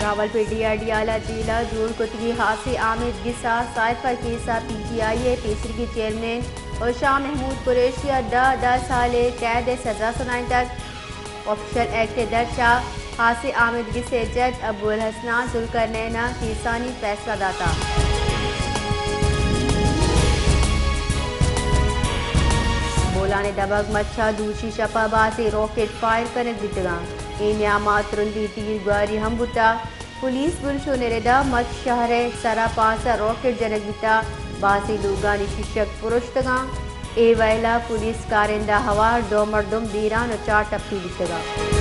راولپنڈی ءَ ڈیالہ جیل ءَ جوڑ کتگیں ہاسیں آمید گس ءِ سائفر کیس ءَ پی ٹی آئی ءِ پیسریگیں چیئرمین ءُ شاہ محمود قریشی ءَ دہ دہ سال ءِ قید ءِ سزا سنائینتگ۔ آفیشل ایکٹ ءِ درچ ءَ ہاسیں آمید گس ءِ جج ابو الحسناں ذوالقرنین ءِ کیسانی فیصلہ داتگ۔ بولان ءِ دمگ مچ ءَ دوشی شپ ءَ بازیں راکٹ فائر کنگ بیتگ اَنت۔ اے نیام ءَ ترندیں تیر گواری ہم بوتگ۔ پولیس بنشون ءِ رد ءَ مچ شہر ءِ سر ءَ پانزدہ راکٹ جنگ بیتگ، بازیں لوگانی شیشگ پروشتگ اَنت۔ اے ویل ءَ پولیس کارندہ ءَ ہوار دو مردم بیران ءُ چار ٹپی بیتگ اَنت۔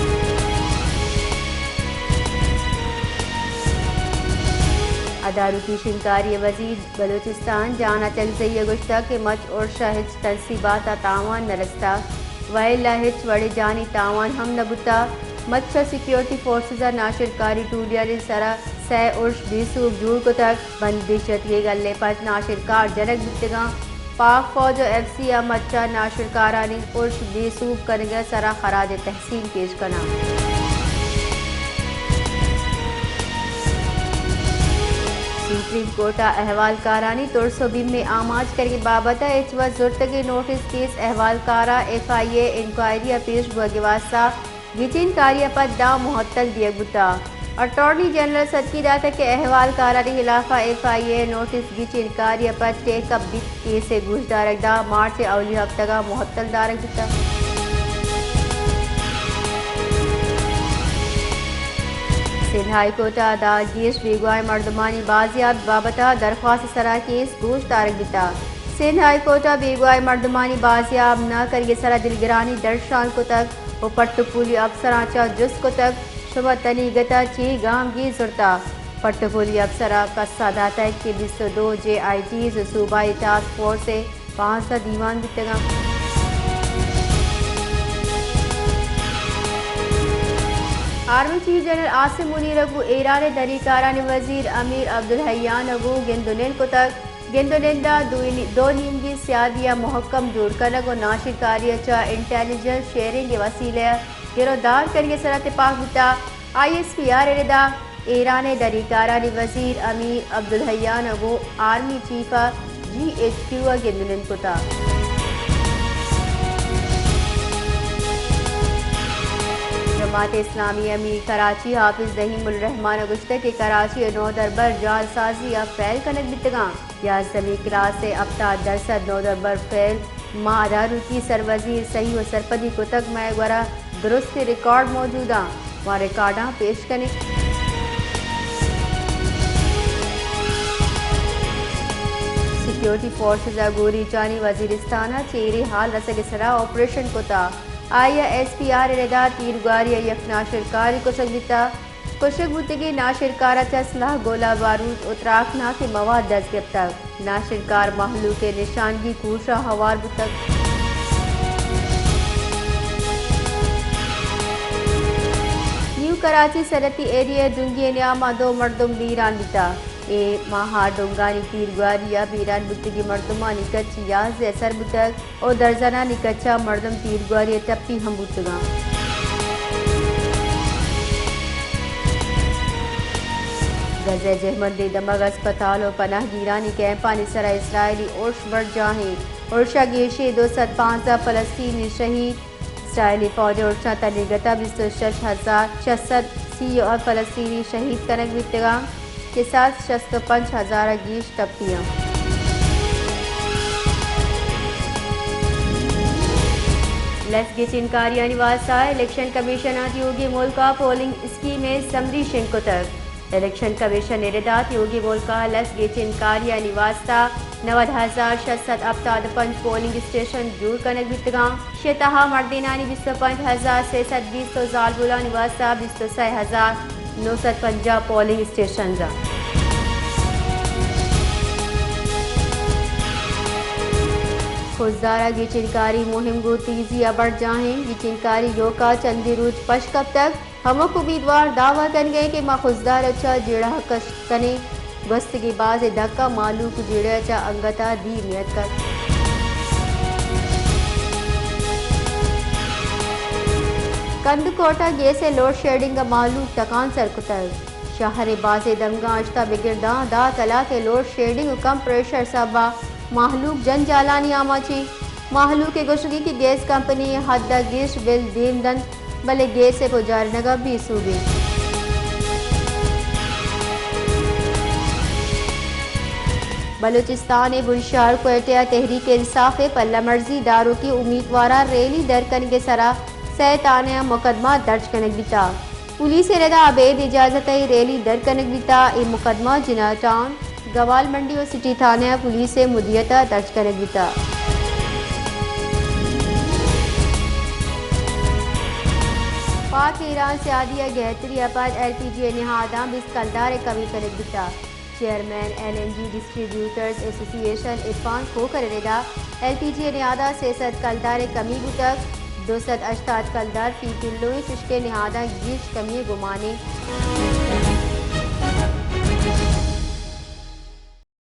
ادارکی شنگکاری ءِ وزیر بلوچستان جان اچکزئی ءَ گوشتگ کہ مچ ارش ءَ ہچ تنصیبات ءَ تاوان نہ رستگ، ویل ءَ ہچ وڑیں جانی تاوان ہم نہ بوتگ۔ مچ ءَ سیکورٹی فورسز ءَ ناشرکاری ٹولیانی سر ءَ سئے ارش بے سوب جوڑ کتگ۔ بندیش اتکگیں گل ءِ پد ناشرکار جنگ بیتگ اَنت۔ پاک فوج ءُ ایف سی ءَ مچ ءَ ناشرکارانی ارش بے سوب کنگ ءِ سر ءَ خراج تحسین پیش کناں۔ سپریم کورٹ ءَ احوالکارانی ترس ءُ بیم ءِ آماچ کنگ ءِ بابت ءَ ہچ وت زرتگیں نوٹس کیس احوالکار ءَ ایف آئی اے انکوائری ءَ پیش بوگ ءِ واستہ گچین کاری ءَ پد داں مہتل دیگ بوتگ۔ اٹارنی جنرل سدکی داتگ کہ احوالکارانی ہلاف ءَ ایف آئی اے نوٹس گچین کاری ءَ پد ٹیک اپ بیت۔ کیس ءِ گوشدارگ داں مارچ ءِ اولی ہفتگ ءَ مہتل دارگ بوتگ۔ سندھ ہائی کورٹ ءَ داں گیش بیگواہیں مردمانی بازیاب بابت ءَ درخواست ءِ سر ءَ کیس گوش دارگ بیتگ۔ سندھ ہائی کورٹ ءَ بیگواہیں مردمانی بازیاب نہ کنگ ءِ سر ءَ دلگرانی درشان کتگ ءُ پٹ ءُ پولی افسراں چہ جست کتگ، شما تنیگت ءَ چے گامگیج زرتگ؟ پٹ ءُ پولی افسر ءَ کسہ داتگ کہ بیست ءُ دو جے آئی ٹیز ءُ صوبائی ٹاسک فورس ءِ پانزدہ دیوان بیتگ اَنت۔ آرمی چیف جنرل عاصم منیر ءَ گوں ایران ءِ دریکارانی وزیر امیر عبدالحیان ءَ گوں گند ءُ نند کتگ۔ گند ءُ نند ءَ دوئینی-، دو نیمگی سیادی ءِ مہکم جوڑ کنگ ءُ ناشرکاری ءَ چہ انٹیلیجنس شیئرنگ ءِ وسیلہ ءَ گرودار کنگ ءِ سر ءَ تپاک بوتگ۔ آئی ایس پی آر ءِ رد ءَ ایران ءِ دریکارانی وزیر امیر عبدالحیان ءَ گوں آرمی چیف ءَ جی ایچ کیو ءَ گند ءُ نند کتگ۔ جماعت اسلامی ءِ امیر کراچی حافظ رحیم الرحمان ءَ گوشتگ کہ کراچی ءِ نودربر جعل سازی ءَ فیل کنگ بیتگ اَنت۔ یازدہمی کلاس ءِ ہپتاد درسد نودربر فیل، ما ادارکی سروزیر صحیح ءُ سرپدی کتگ، مئے گورا درستیں ریکارڈ موجود اَنت، ما ریکارڈاں پیش کنیں۔ سیکورٹی فورسز ءَ گوریچانی وزیرستان ءَ چیریں حال رسگ ءِ سرا آپریشن کتگ۔ آئی ءَ ایس پی آر ءِ رد ءَ تیرگواری ءَ یک ناشرکارے کشگ بیتگ۔ کشگ بوتگیں ناشرکار ءَ چہ سلاہ، گولہ بارود ءُ تراکناکیں مواد دست گپتگ۔ ناشرکار مہلوک ءِ نشانگی کوش ءَ ہوار بوتگ۔ نیو کراچی صنعتی ایریا ءِ ڈنگی ءِ نیام ءَ دو مردم بیران بیتگ۔ اے ماہ ءَ ڈنگانی تیرگواری ءَ بیران بوتگیں مردمانی کچ یازدہ ءَ سر بوتگ۔ ءُ درزنانی کچ ءَ مردم تیرگواری ءِ ٹپی ہم بوتگ اَنت۔ غزہ ءِ جہمندیں دمگ، ہسپتال ءُ پناہ گیرانی کیمپانی سر ءَ اسرائیلی ارش برجاہیں۔ ارش ءَ گیشیں دو سد پانزدہ فلسطینی شہید۔ اسرائیلی فوج ءِ ارشاں تنیگت ءَ بیست ءُ شش ہزار شش سد سی ءُ ہپت فلسطینی شہید کنگ بیتگ اَنت کہ سد شست ءُ پنچ ہزار ءَ گیش ٹپی اَنت۔ لس گچین کاریانی واستہ الیکشن کمیشن ءَ دیوگیں ملک ءَ پولنگ اسکیم ءِ سمری شنگ کتگ۔ الیکشن کمیشن ءِ رد ءَ دیوگیں ملک ءَ لس گچین کاریانی واستہ نود ہزار شش سد ہپتاد ءُ پنچ پولنگ اسٹیشن جوڑ کنگ بیتگ اَنت۔ شے تہا مردینانی بیست ءُ پنچ ہزار سے سد بیست ءُ زالبولانی واستہ بیست ءُ سئے ہزار نو سد پنجاہ پولنگ اسٹیشنز اَنت۔ خضدار ءَ گچین کاری مہم گوں تیزی ءَ برجاہیں۔ گچین کاری ایوک ءَ چندے روچ پش کپتگ۔ ہمک امیدوار دعوی کنگ ءَ اِنت کہ ما خضدار ءَ چہ جیڑہ کش کنیں۔ گوستگیں بازیں دھکا مہلوک جیڑہ ءَ چہ انگت ءَ دیر نیتکگ۔ کندکوٹ ءَ گیس ءِ لوڈ شیڈنگ ءَ مہلوک ٹکانسر کتگ۔ شہر ءِ بازیں دمگاں اشتہ بگر داں داں تلاک ءِ لوڈ شیڈنگ ءُ کم پریشر سبب ءَ مہلوک جنجالانی آماچ ایں۔ مہلوک ءِ گوشگ ایں کہ گیس کمپنی ءِ حد ءَ گیش بل دیم دنت، بلے گیس ءِ پجارینگ ءَ بے سوب ایں۔ بلوچستان ءِ بنشہر کوئٹہ ءَ تحریک انصاف ءِ پلہ مرزی داروکیں امیتواراں ریلی در کنگ ءِ سرا سئے تھانہ ءَ مقدمہ درج کنگ بیتگ۔ پولیس ءِ ردا ابید اجازت ءَ اے ریلی در کنگ بیتگ۔ اے مقدمہ جناح ٹاؤن، گوال منڈی ءُ سٹی تھانہ ءَ پولیس ءِ مدیریت ءَ درج کنگ بیتگ۔ پاک ایران سیادی ءِ گہتری ءَ پد ایل پی جی ءِ نہاداں بیست کلدار ءِ کمی کنگ بیتگ۔ Chairman N N G distributors association Irfan Khokhar ءِ ردا ایل پی جی ءِ نہاداں سے سد کلدار ءِ کمی بوتگ، دو سد ہشتاد کلدار فی کلو ایں، چشکہ نہاداں گیش کمی ءِ گمان ایں۔